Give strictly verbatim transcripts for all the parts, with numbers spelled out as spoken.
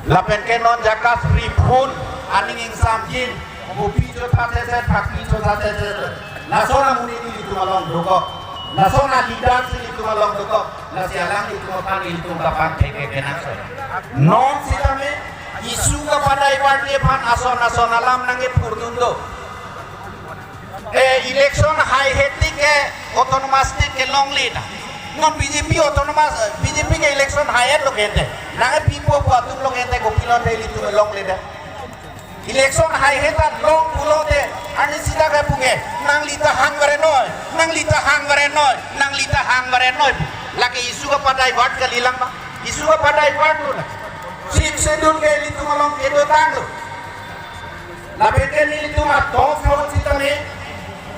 Lapen ke non JACAS riphun aning ingsamjin, kopi chotha theset, phakpi chotha theset. Lason amonit ilitum along dokok. Lason a-leaders ilitum along dokok. Lasi alanglitum aphan ilitum kapangthek ke kenangsot. Non sitame issue kapadai party aphan ason ason alam nangkepurdun do. Eh, election haihe tik ke autonomous state ke longle ta. Non BJP autonomous, BJP ke election haihe lo ke te. Nangkepipo pu atum lo ke te, kopilo te ilitum longle ta. Election haihe ta long pulote, arnisi ta ke pu ke, nangli ta hang varenoi, nangli ta hang varenoi, nangli ta hang varenoi. Lake issue kapadai part kalilang ba. Issue kapadai part lo la. Sixth Schedule ke ilitum along kedotang lo. Lapen ke nelitum a-talks ahut sitame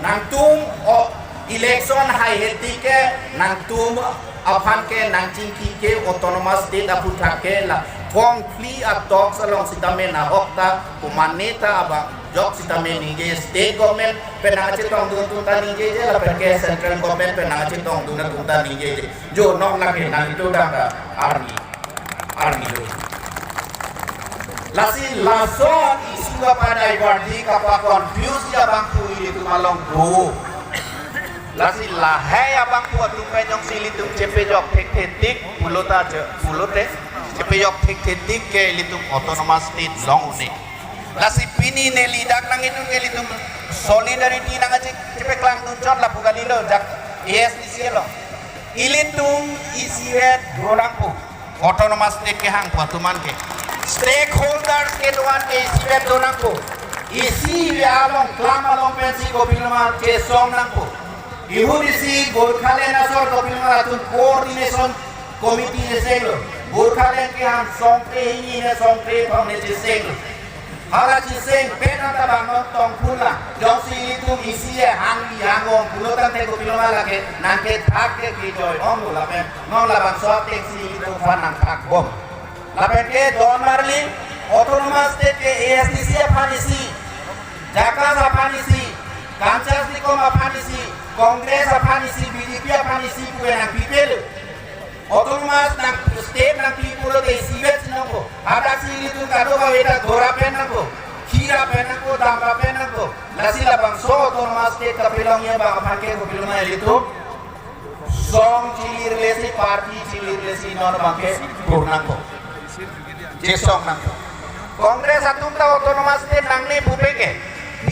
nangtum o election haihe tik ke nangtum aphan ke nangchingki ke autonomous state aphuthak ke la kongphli a-talks along sitame nahok ta komatne ta abang jok sitame ningje, state government pen nangchetongdun atum ta ningjeje lapen ke central government pen nangchetongdun atum ta ningjeje. Jo non lake nangtum dang ta army, army lo. Lasi lason issue kapadai party kapa-confuse abangphu ilitum along do. Lasi lahai abangphu atum pen jongsi ilitum chepejok thekthe tik pulo ta che, pulote chepejok thekthe tik ke ilitum autonomous state long un-e. Lasi pini neli dak nangidun ke ilitum solidarity nangchepaklangdun chot lapu kalilo, jak ASDC along. Ilitum isivet do nangpo. Autonomous state kehang pu atum an ke. Stakeholders kedo-an ke isivet do nangpo. Isi along klam along pensi kopiloma chesong nangpo. Ihut isi Gorkhaland asor kopiloma atum coordination committee chesenglo. Gorkhaland kehang songkre hini ne songkre phang ne chesenglo. Hala cheseng pen anta bang non tongphun la. Jongsi ilitum isi e hangli hangong pulo tangte kopiloma lake nangkethak ke kejoi ong lo lapen non labangso atengsi ilitum aphan nangthak bom. Lapen ke don marli autonomous state ke ASDC aphan isi, JACAS aphan isi, Kanchas Nikom aphan isi, Congress aphan isi, BJP aphan isi pu ke nangpipelo. Autonomous nang state nangpi pulote isivet si nangpo. Hadaksi ilitum kadokave ta Gora pen nangpo, Khira pen nangpo, Damra pen nangpo. Lasi labangso autonomous state kapelongji abang aphan ke kopiloma ilitum song chilirle si, party chilirle si non abang ke pur nangpo, chesong nangpo. Congress atum ta autonomous state nangne pupe ke.